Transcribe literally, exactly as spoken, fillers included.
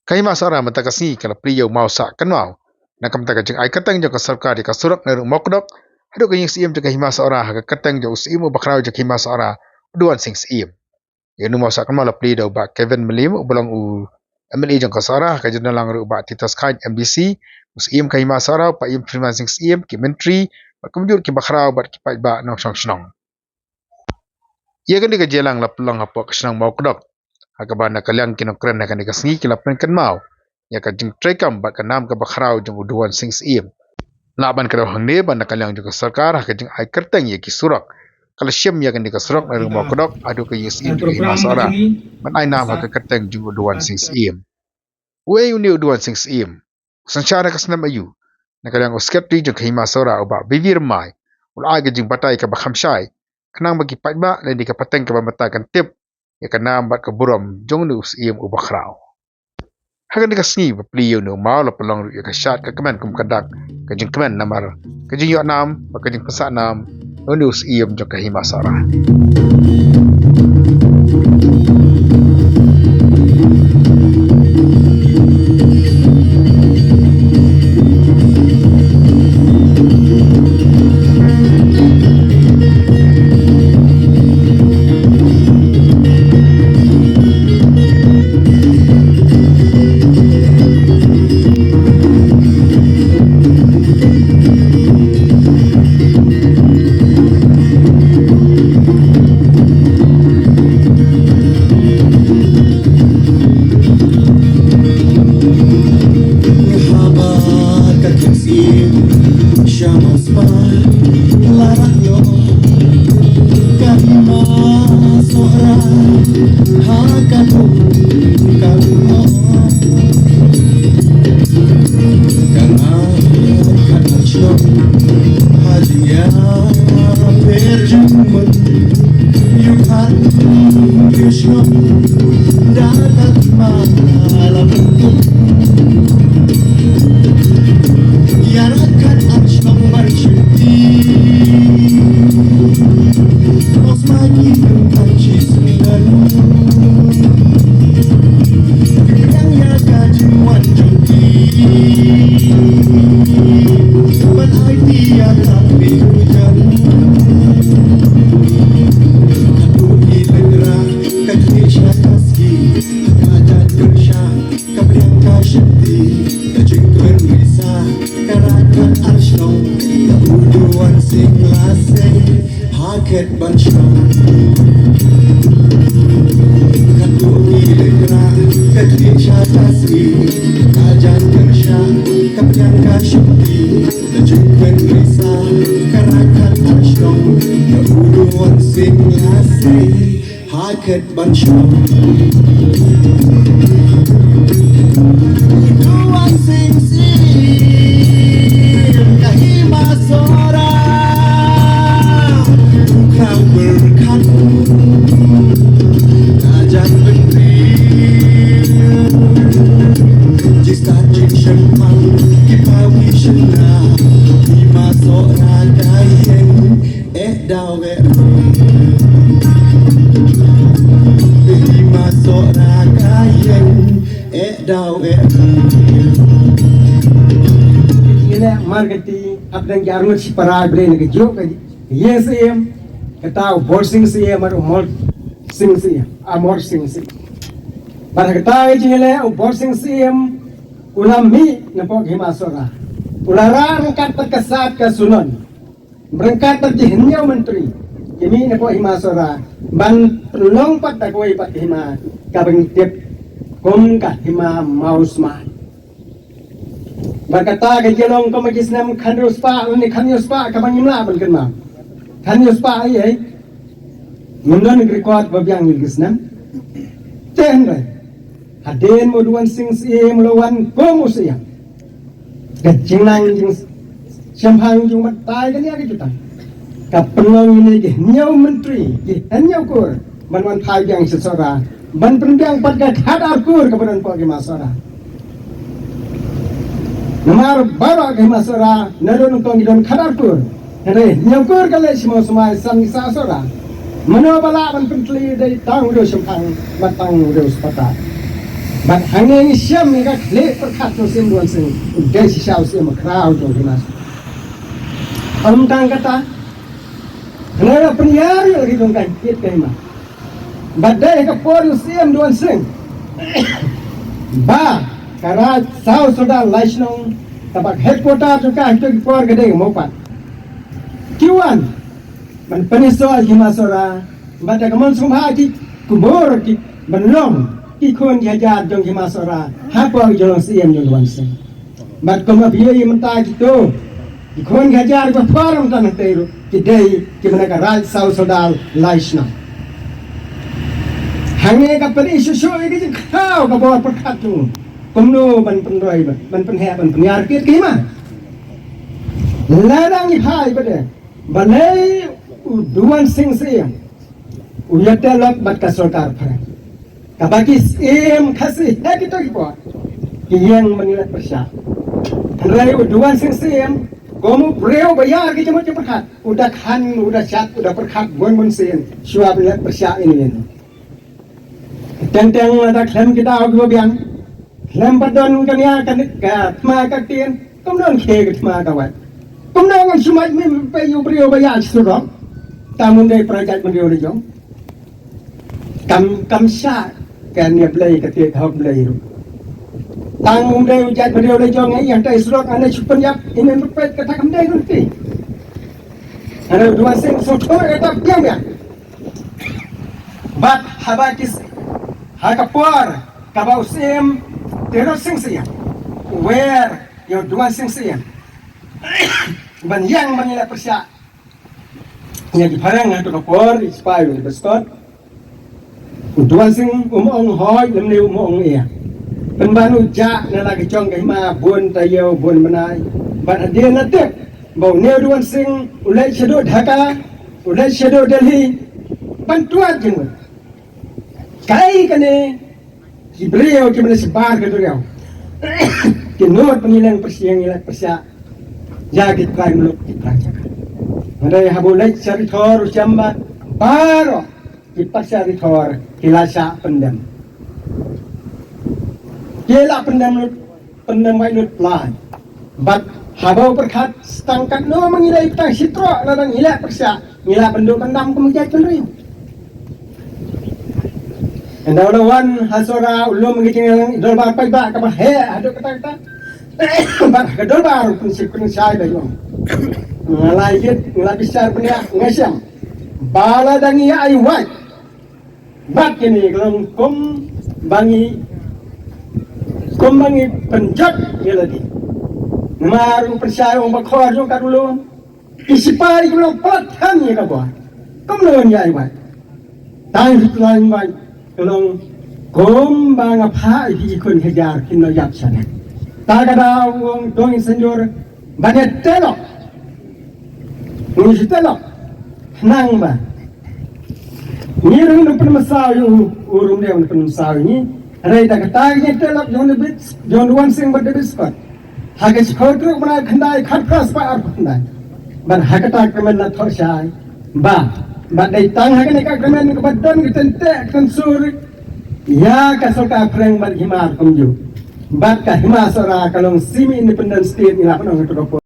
Ka Hima Sohra mynta ka sngi ka la plie ïa u Mawsah Kynmaw na ka bynta ka jingai kyrteng jong ka sorkar ïa ka surok na rung Mawkdok haduh ka ïing syiem jong ka Hima Sohra ha ka kyrteng jong u syiem u bakhraw jong ka Hima Sohra, u Duwan Sing Syiem. Ïa une u Mawsah Kynmaw la plie da u Bah Kevin Mylliem uba long u M L A jong ka Sohra, ha ka jingdon lang ruh u Bah Titus Chyne M D C, u syiem ka Hima Sohra, u Paiem Freeman Sing Syiem, ki myntri bad kumjuh ki bakhraw bad ki paidbah nongshong shnong. Ïa kane ka jingïalang la pynlong hapoh ka shnong Mawkdok, ha kaba na ka liang ki nongkren ha kane ka sngi ki la pynkynmaw ïa ka jingtreikam bad ka nam kaba khraw jong u Duwan Sing Syiem. Lah ban kdew hangne ba na ka liang jong ka sorkar ha ka jingai kyrteng ïa ki surok, ka la shim ïa kane ka surok na rung Mawkdok haduh ka ïing syiem jong ka Hima Sohra ban ai nam ha ka kyrteng jong u Duwan Sing Syiem. Uei une u Duwan Sing Syiem? U synshar na ka snem aïu? Na ka liang u sekretari jong ka Hima Sohra u Bah B V Rymbai u la ai ka jingbatai kaba kham shai khnang ba ki paidbah lane ka pateng kaba mynta kan tip ïa ka nam bad ka burom jong une u syiem u bakhraw. Ha kane ka sngi ba plie ïa une u maw la pynlong ruh ïa ka shad ka kmen kum ka dak ka jingkmen namar ka jingïoh nam bad ka jingpynsah nam na une u syiem jong ka Hima Sohra. Haba ka kynsiw sha Mawspah la rah noh ka Hima Sohra ha ka kum ka kum. Ka nga ka ta shnong ha jingïapher jingmut. Ïa u khan ïa u shnong da ka ma la pynkup. Ïa ra kat ar shnong ban shim ti. Mos ma ki nang kan shi sngewdon. Ki pdiang ïa ka jingwan jong ki. Ban ai ti ïa ka pynkup jan. Ka tu ki lengra ka khlieh sha ka ski. Ka jan kyrsha ka pdiang ka shynti. Ka jingkren risa ka rakat ar shnong. Ka u Duwan Sing la sei ha khet ban shnong. Ka tu ki lengra ka khlieh sha ka ski. Ka jan kyrsha ka pdiang ka shynti. Ka jingkren risa ka rakat ar shnong. Ka u Duwan Sing la sei ha khet ban shnong. U Duwan Sing Syiem ka Hima Sohra. U khraw pyrkhat ka jan bynriew. Jingstad jingshemphang ki paw ki shynrang. Hima Sohra ka ïeng eh daw eh. Hima Sohra ka ïeng eh daw eh. Ine markati hapdeng ki arngut shipara bre ne ka juk ka ïeng Syiem, kata u Borsing Syiem, u Mol Sing Syiem, a Mol Sing Syiem. Bad kata ka jingle u Borsing Syiem u la mih na pok Hima Sohra. U la rah ryngkat bad ka Sad ka Sunon. Ryngkat bad ki hynñiew myntri ki mih na pok Hima Sohra ban pynlong pat da kawei pat ka hima kaba ngi tip kum ka Hima Mawsmai. Bad kata ka jia long kum ki snem khathynriew spah lane khathynñiew spah kaba ngim lah ban kynmaw. Khathynñiew spah ei ei. Ngim don record ba biang ïa ki snem. Te hynrei hadien ba u Duwan Sing Syiem u la wan kum u Syiem, ka jingnang jingshemphang jong u batai kane ka jutang ka pynlong ïa kine ki hynñiew myntri, ki hynñiew kur ban wan phai biang sha Sohra, ban pynbiang pat ka khatar kur kaba don pok Hima Sohra. Namar baroh ka Hima Sohra na don kong ki don khatar kur. Hynrei hynñiew kur ka leit sha Mawsmai, san ki sah Sohra. Mano ba lah ban pyntylli dei tang u riew shemphang bad tang u riew spatar. Bad hangne ngi shem ïa ka khlieh pyrkhat jong u Syiem Duan Sing, u dei shisha u Syiem bakhraw jong u Hima Sohra. Ym tang kata, hynrei la pynïar ïa u ri jong ka ïit ka hima. Bad dei ha ka por u Syiem Duan Sing ba ka Raid Saw Sordar Lai Shnong, kaba ka headquarter jong ka ha kito ki por ka dei ka Mawpat. Ki wan ban pynïasoh ïa u Hima Sohra, bad da ka mon sngewbha ki kubur ki ban long ki khun ki hajar jong u Hima Sohra hapoh ka jinglong Syiem jong u Duan Sing. Bad kumba phi ïohi mynta kito ki khun ki hajar kiba pher mynta hangtei ruh ki dei kiba na ka Raid Saw Sordar Lai Shnong. Hangne ka pyni shuh shuh ïa ka jingkhraw ka bor pyrkhat jong u kumno ban pynroi, ban pynheh, ban pynïar kit ka hima. Lada ngi phai pat de, balei u Duan Sing Syiem u ïatylok bad ka sorkar phareng, kaba ki Syiem Khasi ha kito ki por ki ïeng ban ïaleh pyrshah. Hynrei u Duan Sing Syiem, kum u briew ba ïar ki jingmut jingpyrkhat, u da khan, u da shad, u da pyrkhat bun bun sien shuwa ban ïaleh pyrshah ïa ine ine. Teng teng lada khlem ki daw kiba biang, khlem pat don ka nia ka, ka thma ka ktien, kam don khie ka thma ka wait. Kam don ngan shu mait mih peit ïa u briew ba ïar shu surok. Tang um dei para jaitbynriew la jong. Kam, kam shah ka nia Blei, ka ktien ka hok Blei ruh. Tang um dei u jaitbynriew la jong, ïa hangtai surok ngan shu pynïap, ine ruh peit kata kam dei ruh ti. Hynrei u Duan Sing sngewthuh ïa kata biang biang. Bad haba ki s-, ha ka por kaba u Syiem Tirot Sing Syiem u wer ïa u Duan Sing Syiem ban ïeng ban ïaleh pyrshah ïa ki phareng ha kato ka por, ki sipai, ki biskot. U Duan Sing um ong hooid, lymne um ong ïa. Pynban u jah na la ka jong ka hima bun taïew bun bnai. Bad hadien la tip ba une u Duan Sing u leit shaduh Dhaka, u leit shaduh Delhi ban tuat jingmut. Kaei kane ki briew kiba leit shabar ka duriaw, ki nud ban ïeng pyrshah, ïaleh pyrshah ïa ki trai muluk, ki trai jaka. Hynrei haba u leit sha Ri Thor u shem ba baroh ki pat sha Ri Thor ki la shah pyndem. Ki la pyndem lut, pyndem wait lut plai. Bad haba u pyrkhat, tang katno ma ngi dei, tang shi troh lada ngi ïaleh pyrshah, ngi lah ban duh ban dam kum ki jaitbynriew. Ynda u la wan ha Sohra u lum ki jingïalang, i dorbar paidbah kaba heh haduh katta katta. Bad ha ka dorbar u pynsngewsih pynshai ba ïoh. Nga la ïit, nga la bishar bniah, nga shem ba lada ngi ïa ai wait, bad kine ka long kumba ngi, kumba ngi pynjot ïa lade. Namar u pynshai u ong ba khor jong ka u lum. Ki sipai ki long palat than ïa ka bor. Kumno ngi ïa ai wait? Tang hi tang wait ka long kumba nga phah ïa ki khun hajar kin ïa ïap shane. Ta ka daw u ong dong ïa synjur ban ïa tylok. Ngi shu tylok. Khnang ba ngi ruh ngi pynmynsaw ïa u, u ruh u pynmynsaw ïa ngi. Hynrei da kata ka jingïatylok jong u David, jong u Duan Sing bad u David Scott, ha ka shiphew tyruk bnai khyndai khatphra spah arphew khyndai, bad ha kata ka mynta la thoh shai ba, bad dei tang ha kane ka agreement kaba don ka tynteh ka tynsur ïa ka sorkar phareng bad hima kumjuh. Bad ka Hima Sohra ka long semi independent state, ngi lah ban ong ha kato ka por.